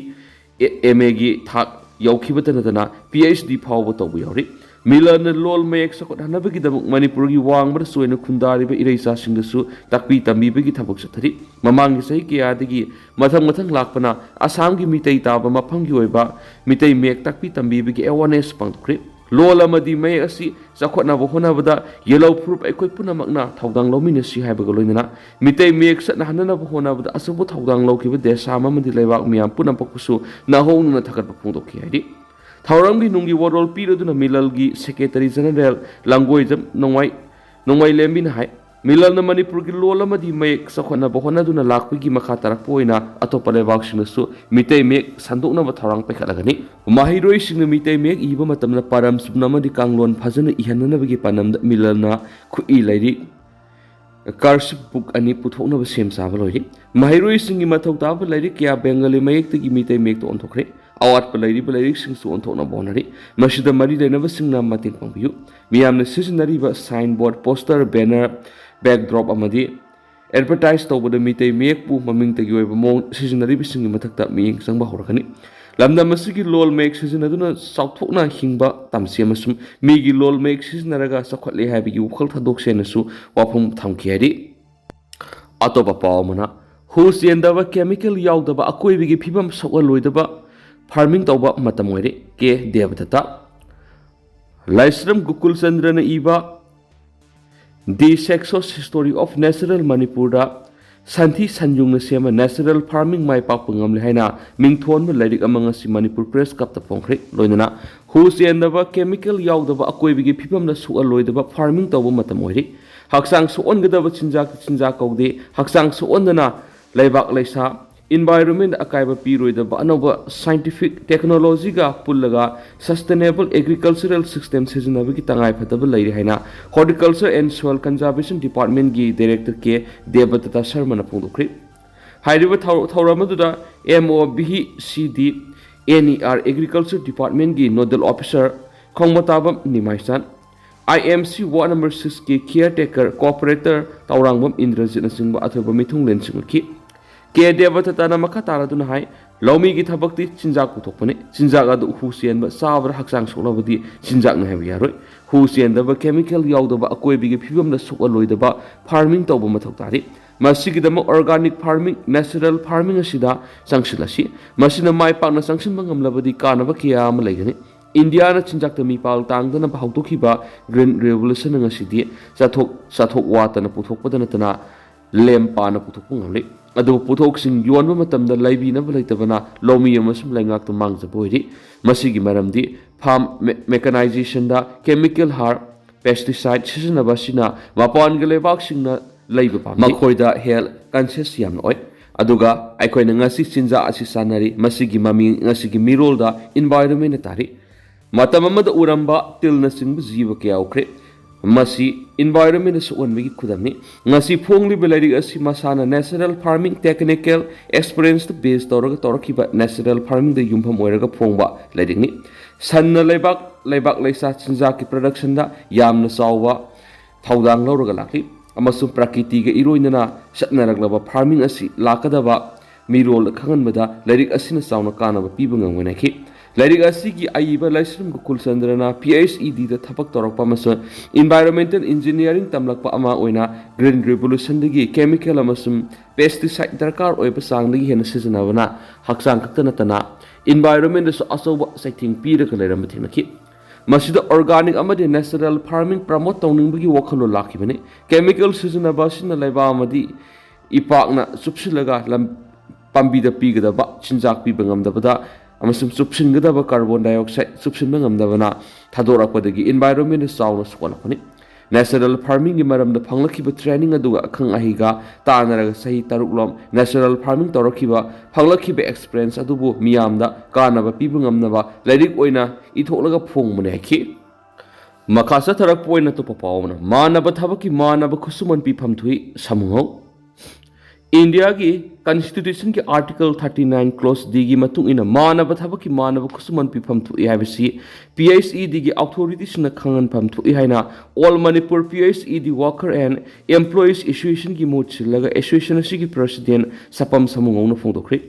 ꯑꯦ-, ꯑꯦꯝ ꯑꯦꯒꯤ ꯊꯥꯛ ꯌꯧꯈꯤꯕꯇ ꯅꯠꯇꯅ ꯄꯤ ꯑꯩꯆ ꯗꯤ ꯐꯥꯎꯕ ꯇꯧꯕ ꯌꯥꯎꯔꯤ꯫ ꯃꯤꯂꯜꯅ ꯂꯣꯜ ꯃꯌꯦꯛ ꯆꯥꯎꯈꯠꯍꯟꯅꯕꯒꯤꯗꯃꯛ ꯃꯅꯤꯄꯨꯔꯒꯤ ꯋꯥꯡꯃꯗ ꯆꯣꯏꯅ ꯈꯨꯟꯗꯥꯔꯤꯕ ꯏꯔꯩꯆꯥꯁꯤꯡꯗꯁꯨ ꯇꯥꯛꯄꯤ ꯇꯝꯕꯤꯕꯒꯤ ꯊꯕꯛ ꯆꯠꯊꯔꯤ꯫ ꯃꯃꯥꯡꯒꯤ ꯆꯍꯤ ꯀꯌꯥꯗꯒꯤ ꯃꯊꯪ ꯃꯊꯪ ꯂꯥꯛꯄꯅ ꯑꯁꯥꯝꯒꯤ ꯃꯤꯇꯩ ꯇꯥꯕ ꯃꯐꯝꯒꯤ ꯑꯣꯏꯕ ꯃꯤꯇꯩ ꯃꯌꯦꯛ ꯇꯥꯛꯄꯤ ꯇꯝꯕꯤꯕꯒꯤ ꯑꯦꯋꯥꯔꯅꯦꯁ ꯄꯥꯡꯊꯣꯛꯈ꯭ꯔꯤ꯫ ꯂꯣꯜ ꯑꯃꯗꯤ ꯃꯌꯦꯛ ꯑꯁꯤ ꯆꯥꯎꯈꯠꯅꯕ ꯍꯣꯠꯅꯕꯗ ꯌꯦꯜꯍꯧ ꯐꯨꯔꯨꯞ ꯑꯩꯈꯣꯏ ꯄꯨꯝꯅꯃꯛꯅ ꯊꯧꯗꯥꯡ ꯂꯧꯃꯤꯟꯅꯁꯤ ꯍꯥꯏꯕꯒ ꯂꯣꯏꯅꯅ ꯃꯤꯇꯩ ꯃꯌꯦꯛ ꯆꯠꯅꯍꯟꯅꯅꯕ ꯍꯣꯠꯅꯕꯗ ꯑꯆꯧꯕ ꯊꯧꯗꯥꯡ ꯂꯧꯈꯤꯕ ꯗꯦꯁꯥꯝ ꯑꯃꯗꯤ ꯂꯩꯕꯥꯛ ꯃꯤꯌꯥꯝ ꯄꯨꯝꯅꯃꯛꯄꯨꯁꯨ ꯅꯧꯍꯧꯅꯅ ꯊꯥꯒꯠꯄ ꯐꯣꯡꯗꯣꯛꯈꯤ ꯍꯥꯏꯔꯤ꯫ ꯊꯧꯔꯝꯒꯤ ꯅꯨꯡꯒꯤ ꯋꯥꯔꯣꯜ ꯄꯤꯔꯗꯨꯅ ꯃꯤꯂꯜꯒꯤ ꯁꯦꯀ꯭ꯔꯦꯇꯔꯤ ꯖꯦꯅꯔꯦꯜ ꯂꯥꯡꯒꯣꯏꯖꯝ ꯅꯣꯡꯃꯥꯏ-, ꯅꯣꯡꯃꯥꯏꯂꯦꯝꯕꯤꯅ ꯍꯥꯏ, ꯃꯤꯂꯜꯅ ꯃꯅꯤꯄꯨꯔꯒꯤ ꯂꯣꯜ ꯑꯃꯗꯤ ꯃꯌꯦꯛ ꯆꯥꯎꯈꯠꯅꯕ ꯍꯣꯠꯅꯗꯨꯅ ꯂꯥꯛꯄꯒꯤ ꯃꯈꯥ ꯇꯥꯔꯛꯄ ꯑꯣꯏꯅ ꯑꯇꯣꯞꯄ ꯂꯩꯕꯥꯛꯁꯤꯡꯗꯁꯨ ꯃꯤꯇꯩ ꯃꯌꯦꯛ ꯁꯟꯗꯣꯛꯅꯕ ꯊꯧꯔꯥꯡ ꯄꯥꯏꯈꯠꯂꯒꯅꯤ꯫ ꯃꯍꯩꯔꯣꯏꯁꯤꯡꯅ ꯃꯤꯇꯩ ꯃꯌꯦꯛ ꯏꯕ ꯃꯇꯝꯗ ꯄꯥꯔꯝ ꯆꯨꯝꯅ ꯑꯃꯗꯤ ꯀꯥꯡꯂꯣꯟ ꯐꯖꯅ ꯏꯍꯟꯅꯅꯕꯒꯤ ꯄꯥꯟꯗꯝꯗ ꯃꯤꯂꯜꯅ ꯈꯨꯠꯏ ꯂꯥꯏꯔꯤꯛ, ꯀꯔꯁꯤꯞ ꯕꯨꯛ ꯑꯅꯤ ꯄꯨꯊꯣꯛꯅꯕ ꯁꯦꯝ ꯁꯥꯕ ꯂꯣꯏꯔꯤ꯫ ꯃꯍꯩꯔꯣꯏꯁꯤꯡꯒꯤ ꯃꯊꯧ ꯇꯥꯕ ꯂꯥꯏꯔꯤꯛ ꯀꯌꯥ ꯕꯦꯡꯒꯂꯤ ꯃꯌꯦꯛꯇꯒꯤ ꯃꯤꯇꯩ ꯃꯌꯦꯛꯇ ꯑꯣꯟꯊꯣꯛꯈ꯭ꯔꯦ꯫ ꯑꯋꯥꯠꯄ ꯂꯩꯔꯤꯕ ꯂꯥꯏꯔꯤꯛꯁꯤꯡꯁꯨ ꯑꯣꯟꯊꯣꯛꯅꯕ ꯍꯣꯠꯅꯔꯤ꯫ ꯃꯁꯤꯗ ꯃꯔꯤ ꯂꯩꯅꯕꯁꯤꯡꯅ ꯃꯇꯦꯡ ꯄꯥꯡꯕꯤꯌꯨ꯫ ꯃꯤꯌꯥꯝꯅ ꯁꯤꯖꯤꯟꯅꯔꯤꯕ ꯁꯥꯏꯟꯕꯣꯔꯗ, ꯄꯣꯁꯇꯔ, ꯕꯦꯅꯔ, ꯕꯦꯛꯗ꯭ꯔꯣꯞ ꯑꯃꯗꯤ ꯑꯦꯗꯚꯔꯇꯥꯏꯖ ꯇꯧꯕꯗ ꯃꯤꯇꯩ ꯃꯌꯦꯛꯄꯨ ꯃꯃꯤꯡꯇꯒꯤ ꯑꯣꯏꯕ ꯃꯑꯣꯡ ꯁꯤꯖꯤꯟꯅꯔꯤꯕꯁꯤꯡꯒꯤ ꯃꯊꯛꯇ ꯃꯤꯠꯌꯦꯡ ꯆꯪꯕ ꯍꯧꯔꯛꯀꯅꯤ꯫ ꯂꯝꯗꯝ ꯑꯁꯤꯒꯤ ꯂꯣꯜ ꯃꯌꯦꯛ ꯁꯤꯖꯤꯟꯅꯗꯨꯅ ꯆꯥꯎꯊꯣꯛꯅ ꯍꯤꯡꯕ ꯇꯝꯁꯤ ꯑꯃꯁꯨꯡ ꯃꯤꯒꯤ ꯂꯣꯜ ꯃꯌꯦꯛ ꯁꯤꯖꯤꯟꯅꯔꯒ ꯆꯥꯎꯈꯠꯂꯦ ꯍꯥꯏꯕꯒꯤ ꯋꯥꯈꯜ ꯊꯥꯗꯣꯛꯁꯦꯅꯁꯨ ꯋꯥꯐꯝ ꯊꯝꯈꯤ ꯍꯥꯏꯔꯤ꯫ ꯑꯇꯣꯞꯄ ꯄꯥꯎ ꯑꯃꯅ, ꯍꯨ ꯆꯦꯟꯗꯕ, ꯀꯦꯃꯤꯀꯦꯜ ꯌꯥꯎꯗꯕ, ꯑꯀꯣꯏꯕꯒꯤ ꯐꯤꯕꯝ ꯁꯣꯛꯍꯜꯂꯣꯏꯗꯕ ꯐꯥꯔꯃꯤꯡ ꯇꯧꯕ ꯃꯇꯝ ꯑꯣꯏꯔꯦ, ꯀꯦ ꯗꯦꯕꯗꯠꯇ꯫ ꯂꯥꯏꯁ꯭ꯔꯝ ꯒꯣꯀꯨꯜ ꯆꯟꯗ꯭ꯔꯅ ꯏꯕ The Sexos History of Natural ꯃꯅꯤꯄꯨꯔꯗ ꯁꯟꯊꯤ ꯁꯟꯌꯨꯡꯅ ꯁꯦꯝꯕ ꯅꯦꯆꯔꯦꯜ ꯐꯥꯔꯃꯤꯡ ꯃꯥꯏ ꯄꯥꯛꯄ ꯉꯝꯂꯦ ꯍꯥꯏꯅ ꯃꯤꯡꯊꯣꯟꯕ ꯂꯥꯏꯔꯤꯛ ꯑꯃ ꯉꯁꯤ ꯃꯅꯤꯄꯨꯔ ꯄ꯭ꯔꯦꯁ ꯀ꯭ꯂꯕꯇ ꯐꯣꯡꯈ꯭ꯔꯦ꯫ ꯂꯣꯏꯅꯅ ꯍꯨ ꯆꯦꯟꯗꯕ, ꯀꯦꯃꯤꯀꯦꯜ ꯌꯥꯎꯗꯕ, ꯑꯀꯣꯏꯕꯒꯤ ꯐꯤꯕꯝꯗ ꯁꯣꯛꯍꯜꯂꯣꯏꯗꯕ ꯐꯥꯔꯃꯤꯡ ꯇꯧꯕ ꯃꯇꯝ ꯑꯣꯏꯔꯤ꯫ ꯍꯛꯆꯥꯡ ꯁꯣꯛꯍꯟꯒꯗꯕ ꯆꯤꯟꯖꯥꯛꯇ ꯆꯤꯟꯖꯥꯛ ꯀꯧꯗꯦ꯫ ꯍꯛꯆꯥꯡ ꯁꯣꯛꯍꯟꯗꯅ ꯂꯩꯕꯥꯛ ꯂꯩꯁꯥ, ꯏꯟꯚꯥꯏꯔꯣꯟꯃꯦꯟꯗ ꯑꯀꯥꯏꯕ ꯄꯤꯔꯣꯏꯗꯕ ꯑꯅꯧꯕ ꯁꯥꯏꯟꯇꯤꯐꯤꯛ ꯇꯦꯛꯅꯣꯂꯣꯖꯤꯒ ꯄꯨꯜꯂꯒ ꯁꯁꯇꯦꯅꯦꯕꯜ ꯑꯦꯒ꯭ꯔꯤꯀꯜꯆꯔꯦꯜ ꯁꯤꯁꯇꯦꯝ ꯁꯤꯖꯤꯟꯅꯕꯒꯤ ꯇꯉꯥꯏꯐꯗꯕ ꯂꯩꯔꯦ ꯍꯥꯏꯅ ꯍꯣꯔꯇꯤꯀꯜꯆꯔ ꯑꯦꯟ ꯁꯣꯏꯜ ꯀꯟꯖꯥꯔꯕꯦꯁꯟ ꯗꯤꯄꯥꯔꯠꯃꯦꯟꯒꯤ ꯗꯥꯏꯔꯦꯛꯇꯔ ꯀꯦ ꯗꯦꯕꯗꯠꯇ ꯁꯔꯃꯅ ꯐꯣꯡꯗꯣꯛꯈ꯭ꯔꯤ꯫ ꯍꯥꯏꯔꯤꯕ ꯊꯧ-, ꯊꯧꯔꯝ ꯑꯗꯨꯗ M O V C D N E R agriculture ꯗꯤꯄꯥꯔꯠꯃꯦꯟꯒꯤ ꯅꯣꯗꯦꯜ ꯑꯣꯐꯤꯁꯥꯔ ꯈꯣꯡꯕꯇꯥꯕꯝ ꯅꯤꯃꯥꯏꯆꯥꯟ, ꯑꯥꯏ ꯑꯦꯝ ꯁꯤ ꯋꯥꯔꯗ ꯅꯝꯕꯔ ꯁꯤꯛꯁꯀꯤ ꯀꯤꯌꯔ ꯇꯦꯀꯔ ꯀꯣꯑꯣꯄꯔꯦꯇꯔ ꯇꯧꯔꯥꯡꯕꯝ ꯏꯟꯗ꯭ꯔꯖꯤꯠꯅꯆꯤꯡꯕ ꯑꯊꯣꯏꯕ ꯃꯤꯊꯨꯡꯂꯦꯟꯁꯤꯡ ꯎꯠꯈꯤ꯫ ꯀꯦ ꯗꯦꯕꯗꯠꯇꯅ ꯃꯈꯥ ꯇꯥꯔꯗꯨꯅ ꯍꯥꯏ, ꯂꯧꯃꯤꯒꯤ ꯊꯕꯛꯇꯤ ꯆꯤꯟꯖꯥꯛ ꯄꯨꯊꯣꯛꯄꯅꯤ꯫ ꯆꯤꯟꯖꯥꯛ ꯑꯗꯨ ꯍꯨ ꯆꯦꯟꯕ, ꯆꯥꯕꯗ ꯍꯛꯆꯥꯡ ꯁꯣꯛꯂꯕꯗꯤ ꯆꯤꯟꯖꯥꯛꯅꯤ ꯍꯥꯏꯕ ꯌꯥꯔꯣꯏ꯫ ꯍꯨ ꯆꯦꯟꯗꯕ, ꯀꯦꯃꯤꯀꯦꯜ ꯌꯥꯎꯗꯕ, ꯑꯀꯣꯏꯕꯒꯤ ꯐꯤꯕꯝꯗ ꯁꯣꯛꯍꯜꯂꯣꯏꯗꯕ ꯐꯥꯔꯃꯤꯡ ꯇꯧꯕ ꯃꯊꯧ ꯇꯥꯔꯤ꯫ ꯃꯁꯤꯒꯤꯗꯃꯛ ꯑꯣꯔꯒꯥꯅꯤꯛ ꯐꯥꯔꯃꯤꯡ, ꯅꯦꯆꯔꯦꯜ ꯐꯥꯔꯃꯤꯡ ꯑꯁꯤꯗ ꯆꯪꯁꯤꯜꯂꯁꯤ꯫ ꯃꯁꯤꯅ ꯃꯥꯏ ꯄꯥꯛꯅ ꯆꯪꯁꯤꯟꯕ ꯉꯝꯂꯕꯗꯤ ꯀꯥꯟꯅꯕ ꯀꯌꯥ ꯑꯃ ꯂꯩꯒꯅꯤ꯫ ꯏꯟꯗꯤꯌꯥꯅ ꯆꯤꯟꯖꯥꯛꯇ ꯃꯤꯄꯥꯜ ꯇꯥꯡꯗꯅꯕ ꯍꯧꯗꯣꯛꯈꯤꯕ ꯒ꯭ꯔꯤꯟ ꯔꯦꯚꯣꯂꯨꯁꯟꯅ ꯉꯁꯤꯗꯤ ꯆꯥꯊꯣꯛ, ꯆꯥꯊꯣꯛ ꯋꯥꯠꯇꯅ ꯄꯨꯊꯣꯛꯄꯗ ꯅꯠꯇꯅ ꯂꯦꯝ ꯄꯥꯅ ꯄꯨꯊꯣꯛꯄ ꯉꯝꯂꯤ꯫ ꯑꯗꯨꯕꯨ ꯄꯣꯠꯊꯣꯛꯁꯤꯡ ꯌꯣꯟꯕ ꯃꯇꯝꯗ ꯂꯩꯕꯤꯅꯕ ꯂꯩꯇꯕꯅ ꯂꯧꯃꯤ ꯑꯃꯁꯨꯡ ꯂꯩꯉꯥꯛꯇ ꯃꯥꯡꯖꯕ ꯑꯣꯏꯔꯤ꯫ ꯃꯁꯤꯒꯤ ꯃꯔꯝꯗꯤ ꯐꯥꯔꯝ ꯃꯦ-, ꯃꯦꯀꯅꯥꯏꯖꯦꯁꯟꯗ ꯀꯦꯃꯤꯀꯦꯜ ꯍꯥꯔ, ꯄꯦꯁꯇꯤꯁꯥꯏꯠ ꯁꯤꯖꯤꯟꯅꯕ ꯑꯁꯤꯅ ꯃꯄꯥꯟꯒꯤ ꯂꯩꯕꯥꯛꯁꯤꯡꯅ ꯂꯩꯕ ꯄꯥꯝꯃꯤ꯫ ꯃꯈꯣꯏꯗ ꯍꯦꯜꯊ ꯀꯟꯁꯤꯌꯁ ꯌꯥꯝꯅ ꯑꯣꯏ꯫ ꯑꯗꯨꯒ ꯑꯩꯈꯣꯏꯅ ꯉꯁꯤ ꯆꯤꯟꯖꯥꯛ ꯑꯁꯤ ꯆꯥꯅꯔꯤ, ꯃꯁꯤꯒꯤ ꯃꯃꯤ ꯉꯁꯤꯒꯤ ꯃꯤꯔꯣꯜꯗ ꯏꯟꯚꯥꯏꯔꯣꯟꯃꯦꯟꯅ ꯇꯥꯔꯤ꯫ ꯃꯇꯝ ꯑꯃꯗ ꯎꯔꯝꯕ ꯇꯤꯜꯅꯆꯤꯡꯕ ꯖꯤꯕ ꯀꯌꯥ ꯎꯈ꯭ꯔꯦ꯫ ꯃꯁꯤ environment ꯁꯣꯛꯍꯟꯕꯒꯤ ꯈꯨꯗꯝꯅꯤ꯫ ꯉꯁꯤ ꯐꯣꯡꯂꯤꯕ ꯂꯥꯏꯔꯤꯛ ꯑꯁꯤ ꯃꯁꯥꯅ natural farming technical experience ꯇ base ꯇꯧꯔꯒ ꯇꯧꯔꯛꯈꯤꯕ natural farming ꯗ ꯌꯨꯝꯐꯝ ꯑꯣꯏꯔꯒ ꯐꯣꯡꯕ ꯂꯥꯏꯔꯤꯛꯅꯤ꯫ ꯁꯟꯅ ꯂꯩꯕꯥꯛ, ꯂꯩꯕꯥꯛ ꯂꯩꯁꯥ ꯆꯤꯟꯖꯥꯛꯀꯤ production ꯗ ꯌꯥꯝꯅ ꯆꯥꯎꯕ ꯊꯧꯗꯥꯡ ꯂꯧꯔꯒ ꯂꯥꯛꯂꯤ ꯑꯃꯁꯨꯡ ꯄ꯭ꯔꯀꯤꯇꯤꯒ ꯏꯔꯣꯏꯅꯅ ꯆꯠꯅꯔꯛꯂꯕ farming ꯑꯁꯤ ꯂꯥꯛꯀꯗꯕ ꯃꯤꯔꯣꯜꯗ ꯈꯪꯍꯟꯕꯗ ꯂꯥꯏꯔꯤꯛ ꯑꯁꯤꯅ ꯆꯥꯎꯅ ꯀꯥꯟꯅꯕ ꯄꯤꯕ ꯉꯝꯒꯅꯤ ꯍꯥꯏꯈꯤ꯫ ꯂꯥꯏꯔꯤꯛ ꯑꯁꯤꯒꯤ ꯑꯏꯕ ꯂꯥꯏꯁ꯭ꯔꯝ Gokul ꯆꯟꯗ꯭ꯔꯅ P H E D ꯗ ꯊꯕꯛ ꯇꯧꯔꯛꯄ ꯑꯃꯁꯨꯡ environmental engineering ꯇꯝꯂꯛꯄ ꯑꯃ ꯑꯣꯏꯅ Green Revolution ꯗꯒꯤ chemical ꯑꯃꯁꯨꯡ pesticide ꯗꯔꯀꯥꯔ ꯑꯣꯏꯕ ꯆꯥꯡꯗꯒꯤ ꯍꯦꯟꯅ ꯁꯤꯖꯤꯟꯅꯕꯅ ꯍꯛꯆꯥꯡ ꯈꯛꯇ ꯅꯠꯇꯅ environment ꯗꯁꯨ ꯑꯆꯧꯕ ꯆꯩꯊꯦꯡ ꯄꯤꯔꯒ ꯂꯩꯔꯝꯕ ꯊꯦꯡꯅꯈꯤ꯫ ꯃꯁꯤꯗ organic ꯑꯃꯗꯤ natural farming promote ꯇꯧꯅꯤꯡꯕꯒꯤ ꯋꯥꯈꯜꯂꯣꯟ ꯂꯥꯛꯈꯤꯕꯅꯤ꯫ Chemical ꯁꯤꯖꯤꯟꯅꯕ ꯑꯁꯤꯅ ꯂꯩꯕꯥꯛ ꯑꯃꯗꯤ ꯏꯄꯥꯛꯅ ꯆꯨꯞꯁꯤꯜꯂꯒ ꯂꯝ-, ꯄꯥꯝꯕꯤꯗ ꯄꯤꯒꯗꯕ ꯆꯤꯟꯖꯥꯛ ꯄꯤꯕ ꯉꯝꯗꯕꯗ ꯑꯃꯁꯨꯡ ꯆꯨꯞꯁꯤꯟꯒꯗꯕ carbon dioxide ꯆꯨꯞꯁꯤꯟꯕ ꯉꯝꯗꯕꯅ ꯊꯥꯗꯣꯔꯛꯄꯗꯒꯤ environment ꯆꯥꯎꯅ ꯁꯣꯛꯍꯜꯂꯛꯄꯅꯤ꯫ Natural farming ꯒꯤ ꯃꯔꯝꯗ ꯐꯪꯂꯛꯈꯤꯕ training ꯑꯗꯨꯒ ꯑꯈꯪ ꯑꯍꯩꯒ ꯇꯥꯟꯅꯔꯒ ꯆꯍꯤ ꯇꯔꯨꯛꯂꯣꯝ natural farming ꯇꯧꯔꯛꯈꯤꯕ, ꯐꯪꯂꯛꯈꯤꯕ experience ꯑꯗꯨꯕꯨ ꯃꯤꯌꯥꯝꯗ ꯀꯥꯟꯅꯕ ꯄꯤꯕ ꯉꯝꯅꯕ ꯂꯥꯏꯔꯤꯛ ꯑꯣꯏꯅ ꯏꯊꯣꯛꯂꯒ ꯐꯣꯡꯕꯅꯦ ꯍꯥꯏꯈꯤ꯫ ꯃꯈꯥ ꯆꯠꯊꯔꯛꯄ ꯑꯣꯏꯅ ꯑꯇꯣꯞꯄ ꯄꯥꯎ ꯑꯃꯅ, ꯃꯥꯟꯅꯕ ꯊꯕꯛꯀꯤ ꯃꯥꯟꯅꯕ ꯈꯨꯠꯁꯨꯃꯟ ꯄꯤꯐꯝ ꯊꯣꯛꯏ, ꯁꯃꯨꯍꯧ꯫ ꯏꯟꯗꯤꯌꯥꯒꯤ constitution ꯒꯤ article thirty nine clause D ꯒꯤ ꯃꯇꯨꯡ ꯏꯟꯅ ꯃꯥꯟꯅꯕ ꯊꯕꯛꯀꯤ ꯃꯥꯟꯅꯕ ꯈꯨꯠꯁꯨꯃꯟ ꯄꯤꯐꯝ ꯊꯣꯛꯏ ꯍꯥꯏꯕꯁꯤ P H E D ꯒꯤ authority ꯁꯤꯡꯅ ꯈꯪꯍꯟꯐꯝ ꯊꯣꯛꯏ ꯍꯥꯏꯅ All Manipur P H E D Worker and Employees Association ꯒꯤ ꯃꯍꯨꯠ ꯁꯤꯜꯂꯒ association ꯑꯁꯤꯒꯤ president ꯁꯄꯝ ꯁꯃꯨꯍꯧꯅ ꯐꯣꯡꯗꯣꯛꯈ꯭ꯔꯤ꯫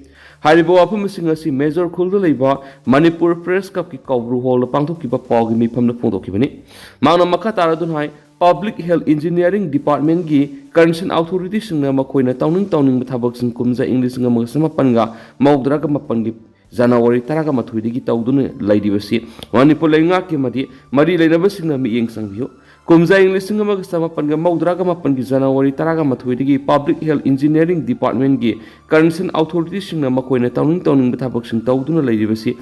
ꯍꯥꯏꯔꯤꯕ ꯋꯥꯐꯝꯁꯤꯡ ꯑꯁꯤ ꯃꯦꯖꯣꯔ ꯈꯨꯜꯗ ꯂꯩꯕ ꯃꯅꯤꯄꯨꯔ Press Club ꯀꯤ ꯀꯧꯕ꯭ꯔꯨ hall ꯗ ꯄꯥꯡꯊꯣꯛꯈꯤꯕ ꯄꯥꯎꯒꯤ ꯃꯤꯐꯝꯗ ꯐꯣꯡꯗꯣꯛꯈꯤꯕꯅꯤ꯫ ꯃꯍꯥꯛꯅ ꯃꯈꯥ ꯇꯥꯔꯗꯨꯅ ꯍꯥꯏ, Public Health Engineering Department ꯒꯤ concerned authority ꯁꯤꯡꯅ ꯃꯈꯣꯏꯅ ꯇꯧꯅꯤꯡ ꯇꯧꯅꯤꯡꯕ ꯊꯕꯛꯁꯤꯡ ꯀꯨꯝꯖꯥ ꯏꯪ ꯂꯤꯁꯤꯡ ꯑꯃꯒ ꯆꯃꯥꯄꯟꯒ ꯃꯧꯗ꯭ꯔꯥꯒ ꯃꯥꯄꯟꯒꯤ ꯖꯅꯋꯥꯔꯤ ꯇꯔꯥꯒ ꯃꯥꯊꯣꯏꯗꯒꯤ ꯇꯧꯗꯨꯅ ꯂꯩꯔꯤꯕꯁꯤ ꯃꯅꯤꯄꯨꯔ ꯂꯩꯉꯥꯛꯀꯤ ꯑꯃꯗꯤ ꯃꯔꯤ ꯂꯩꯅꯕꯁꯤꯡꯅ ꯃꯤꯠꯌꯦꯡ ꯆꯪꯕꯤꯌꯨ꯫ ꯀꯨꯝꯖꯥ ꯏꯪ ꯂꯤꯁꯤꯡ ꯑꯃꯒ ꯆꯃꯥꯄꯟꯒ ꯃꯧꯗ꯭ꯔꯥꯒ ꯃꯥꯄꯟꯒꯤ ꯖꯅꯋꯥꯔꯤ ꯇꯔꯥꯒ ꯃꯥꯊꯣꯏꯗꯒꯤ Public Health Engineering Department ꯒꯤ concerned authority ꯁꯤꯡꯅ ꯃꯈꯣꯏꯅ ꯇꯧꯅꯤꯡ ꯇꯧꯅꯤꯡꯕ ꯊꯕꯛꯁꯤꯡ ꯇꯧꯗꯨꯅ ꯂꯩꯔꯤꯕꯁꯤ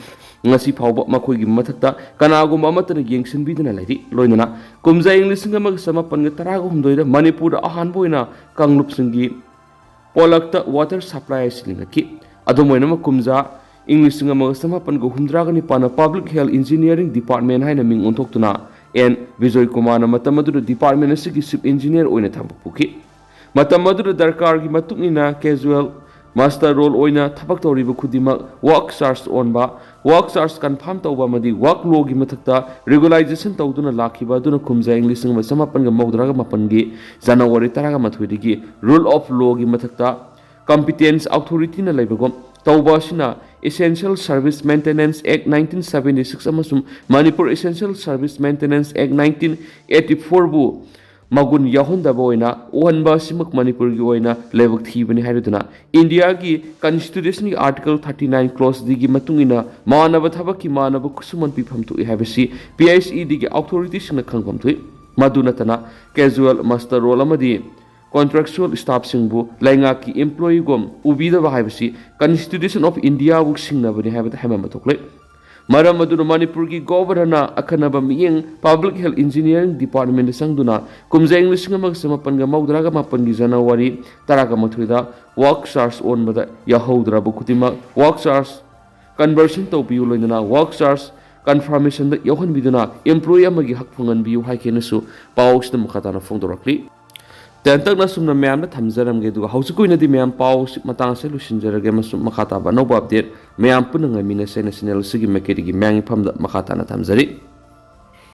ꯉꯁꯤ ꯐꯥꯎꯕ ꯃꯈꯣꯏꯒꯤ ꯃꯊꯛꯇ ꯀꯅꯥꯒꯨꯝꯕ ꯑꯃꯠꯇꯅ ꯌꯦꯡꯁꯤꯟꯕꯤꯗꯨꯅ ꯂꯩꯔꯤ꯫ ꯂꯣꯏꯅꯅ ꯀꯨꯝꯖꯥ ꯏꯪ ꯂꯤꯁꯤꯡ ꯑꯃꯒ ꯆꯃꯥꯄꯟꯒ ꯇꯔꯥꯒ ꯍꯨꯝꯗꯣꯏꯗ ꯃꯅꯤꯄꯨꯔꯗ ꯑꯍꯥꯟꯕ ꯑꯣꯏꯅ ꯀꯥꯡꯂꯨꯞꯁꯤꯡꯒꯤ ꯄꯣꯂꯛꯇ water supply ꯑꯁꯤ ꯂꯤꯡꯈꯠꯈꯤ꯫ ꯑꯗꯨꯝ ꯑꯣꯏꯅꯃꯛ, ꯀꯨꯝꯖꯥ ꯏꯪ ꯂꯤꯁꯤꯡ ꯑꯃꯒ ꯆꯃꯥꯄꯟꯒ ꯍꯨꯝꯗ꯭ꯔꯥꯒ ꯅꯤꯄꯥꯟꯗ Public Health Engineering Department ꯍꯥꯏꯅ ꯃꯤꯡ ꯑꯣꯟꯊꯣꯛꯇꯨꯅ ꯑꯦꯟ ꯕꯤꯖꯣꯏ ꯀꯨꯃꯥꯔꯅ ꯃꯇꯝ ꯑꯗꯨꯗ ꯗꯤꯄꯥꯔꯠꯃꯦꯟ ꯑꯁꯤꯒꯤ ꯆꯤꯐ ꯏꯟꯖꯤꯅꯤꯌꯔ ꯑꯣꯏꯅ ꯊꯕꯛ ꯄꯨꯈꯤ꯫ ꯃꯇꯝ ꯑꯗꯨꯗ ꯗꯔꯀꯥꯔꯒꯤ ꯃꯇꯨꯡ ꯏꯟꯅ ꯀꯦꯖꯨꯋꯦꯜ ꯃꯥꯁꯇꯔ ꯔꯣꯜ ꯑꯣꯏꯅ ꯊꯕꯛ ꯇꯧꯔꯤꯕ ꯈꯨꯗꯤꯡꯃꯛ ꯋꯥꯔꯛ ꯆꯥꯔꯖ ꯑꯣꯟꯕ, ꯋꯥꯔꯛ ꯆꯥꯔꯖ ꯀꯟꯐꯥꯔꯝ ꯇꯧꯕ ꯑꯃꯗꯤ ꯋꯥꯔꯛ ꯂꯣꯒꯤ ꯃꯊꯛꯇ ꯔꯤꯒꯨꯂꯥꯏꯖꯦꯁꯟ ꯇꯧꯗꯨꯅ ꯂꯥꯛꯈꯤꯕ ꯑꯗꯨꯅ ꯀꯨꯝꯖꯥ ꯏꯪ ꯂꯤꯁꯤꯡ ꯑꯃ ꯆꯃꯥꯄꯟꯒ ꯃꯧꯗ꯭ꯔꯥꯒ ꯃꯥꯄꯟꯒꯤ ꯖꯅꯋꯥꯔꯤ ꯇꯔꯥꯃꯥꯊꯣꯏꯗꯒꯤ ꯔꯨꯜ ꯑꯣꯐ ꯂꯣꯒꯤ ꯃꯊꯛꯇ ꯀꯝꯄꯤꯇꯦꯟꯁ ꯑꯣꯊꯣꯔꯤꯇꯤꯅ ꯂꯩꯕꯒꯨꯝ ꯇꯧꯕ ꯑꯁꯤꯅ Essential Service Maintenance Act nineteen seventy six ꯑꯃꯁꯨꯡ Manipur Essential Service Maintenance Act nineteen eighty fourꯕꯨ ꯃꯒꯨꯟ ꯌꯥꯎꯍꯟꯗꯕ ꯑꯣꯏꯅ ꯎꯍꯟꯕ ꯑꯁꯤꯃꯛ ꯃꯅꯤꯄꯨꯔꯒꯤ ꯑꯣꯏꯅ ꯂꯥꯏꯕꯛ ꯊꯤꯕꯅꯤ ꯍꯥꯏꯔꯗꯨꯅ ꯏꯟꯗꯤꯌꯥꯒꯤ ꯀꯟꯁꯇꯤꯇ꯭ꯌꯨꯁꯟꯒꯤ ꯑꯥꯔꯇꯤꯀꯜ ꯊꯥꯔꯇꯤ ꯅꯥꯏꯟ ꯀ꯭ꯂꯣꯁ ꯗꯤꯒꯤ ꯃꯇꯨꯡ ꯏꯟꯅ ꯃꯥꯟꯅꯕ ꯊꯕꯛꯀꯤ ꯃꯥꯟꯅꯕ ꯈꯨꯠꯁꯨꯃꯟ ꯄꯤꯐꯝ ꯊꯣꯛꯏ ꯍꯥꯏꯕꯁꯤ ꯄꯤ ꯑꯩꯆ ꯏ ꯗꯤꯒꯤ ꯑꯣꯊꯣꯔꯤꯇꯤꯁꯤꯡꯅ ꯈꯪꯐꯝ ꯊꯣꯛꯏ꯫ ꯃꯗꯨ ꯅꯠꯇꯅ ꯀꯦꯖꯨꯋꯦꯜ ꯃꯥꯁꯇꯔ ꯔꯣꯜ ꯑꯃꯗꯤ ꯀꯣꯟꯇ꯭ꯔꯦꯛꯆꯨꯋꯦꯜ ꯁ꯭ꯇꯥꯐꯁꯤꯡꯕꯨ ꯂꯩꯉꯥꯛꯀꯤ ꯏꯝꯄ꯭ꯂꯣꯌꯤꯒꯨꯝ ꯎꯕꯤꯗꯕ ꯍꯥꯏꯕꯁꯤ ꯀꯟꯁꯇꯤꯇ꯭ꯌꯨꯁꯟ ꯑꯣꯐ ꯏꯟꯗꯤꯌꯥꯕꯨ ꯁꯤꯡꯅꯕꯅꯤ ꯍꯥꯏꯕꯗ ꯍꯥꯏꯃꯟꯕ ꯊꯣꯛꯂꯦ꯫ ꯃꯔꯝ ꯑꯗꯨꯅ ꯃꯅꯤꯄꯨꯔꯒꯤ ꯒꯣꯚꯔꯅꯔꯅ ꯑꯈꯟꯅꯕ ꯃꯤꯠꯌꯦꯡ ꯄꯕ꯭ꯂꯤꯛ ꯍꯦꯜꯊ ꯏꯟꯖꯤꯅꯤꯌꯥꯔꯤꯡ ꯗꯤꯄꯥꯔꯠꯃꯦꯟꯗ ꯆꯪꯗꯨꯅ ꯀꯨꯝꯖꯥ ꯏꯪ ꯂꯤꯁꯤꯡ ꯑꯃꯒ ꯆꯃꯥꯄꯟꯒ ꯃꯧꯗ꯭ꯔꯥꯒ ꯃꯥꯄꯟꯒꯤ ꯖꯅꯋꯥꯔꯤ ꯇꯔꯥꯒ ꯃꯥꯊꯣꯏꯗ ꯋꯥꯔꯛ ꯆꯥꯔꯖ ꯑꯣꯟꯕꯗ ꯌꯥꯍꯧꯗ꯭ꯔꯕ ꯈꯨꯗꯤꯡꯃꯛ ꯋꯥꯔꯛ ꯆꯥꯔꯖ ꯀꯟꯚꯔꯁꯟ ꯇꯧꯕꯤꯌꯨ, ꯂꯣꯏꯅꯅ ꯋꯥꯔꯛ ꯆꯥꯔꯖ ꯀꯟꯐꯥꯔꯃꯦꯁꯟꯗ ꯌꯥꯎꯍꯟꯕꯤꯗꯨꯅ ꯏꯝꯄ꯭ꯂꯣꯌꯤ ꯑꯃꯒꯤ ꯍꯛ ꯐꯪꯍꯟꯕꯤꯌꯨ ꯍꯥꯏꯈꯤꯅꯁꯨ ꯄꯥꯎ ꯑꯁꯤꯗ ꯃꯈꯥ ꯇꯥꯅ ꯐꯣꯡꯗꯣꯔꯛꯂꯤ꯫ ꯇꯦꯟꯇꯛꯅ ꯁꯨꯝꯅ ꯃꯌꯥꯝꯗ ꯊꯝꯖꯔꯝꯒꯦ, ꯑꯗꯨꯒ ꯍꯧꯖꯤꯛꯀꯤ ꯑꯣꯏꯅꯗꯤ ꯃꯌꯥꯝ ꯄꯥꯎ ꯑꯁꯤ ꯃꯇꯥꯡ ꯑꯁꯤꯗ ꯂꯣꯏꯁꯤꯟꯖꯔꯒꯦ, ꯑꯃꯁꯨꯡ ꯃꯈꯥ ꯇꯥꯕ ꯑꯅꯧꯕ ꯑꯞꯗꯦꯠ ꯃꯌꯥꯝ ꯄꯨꯟꯅ ꯉꯥꯏꯃꯤꯟꯅꯁꯦ ꯍꯥꯏꯅ ꯆꯦꯅꯦꯜ ꯑꯁꯤꯒꯤ ꯃꯥꯏꯀꯩꯗꯒꯤ ꯃꯌꯥꯝꯒꯤ ꯐꯝꯗ ꯃꯈꯥ ꯇꯥꯅ ꯊꯝꯖꯔꯤ꯫